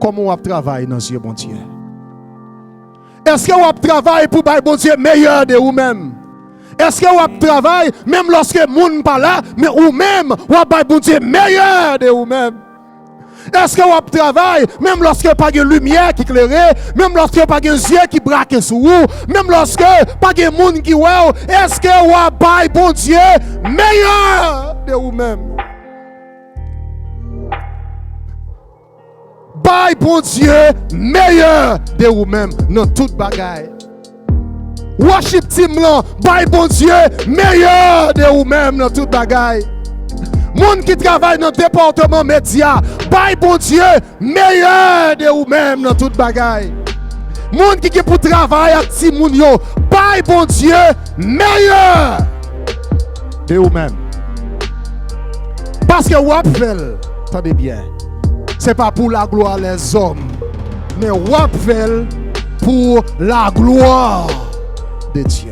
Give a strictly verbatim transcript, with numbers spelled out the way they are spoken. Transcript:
Kòman w ap travay nan zye Bondye? Èske w ap travay pou bay Bondye meyè de ou menm? Èske w ap travay menm lòske moun pa la, men ou menm w ap bay Bondye meyè de ou menm? Èske w ap travay menm lòske pa gen limyè ki klere, menm lòske pa gen zye ki brake sou ou, menm lòske pa gen moun ki wè w? Èske w ap bay Bondye meyè de ou menm? Bay Bondye meyè de ou menm nan tout bagay. Worship team lan, bay Bondye meyè de ou menm nan tout bagay. Moun ki travay nan depatman medya, bay Bondye meyè de ou menm nan tout bagay. Moun ki gen pou travay ak timoun yo, bay Bondye meyè de ou menm. Paske w ap fè l, tande byen, se pa pou laglwa lèzòm, men w ap fè l pou laglwa de Dye.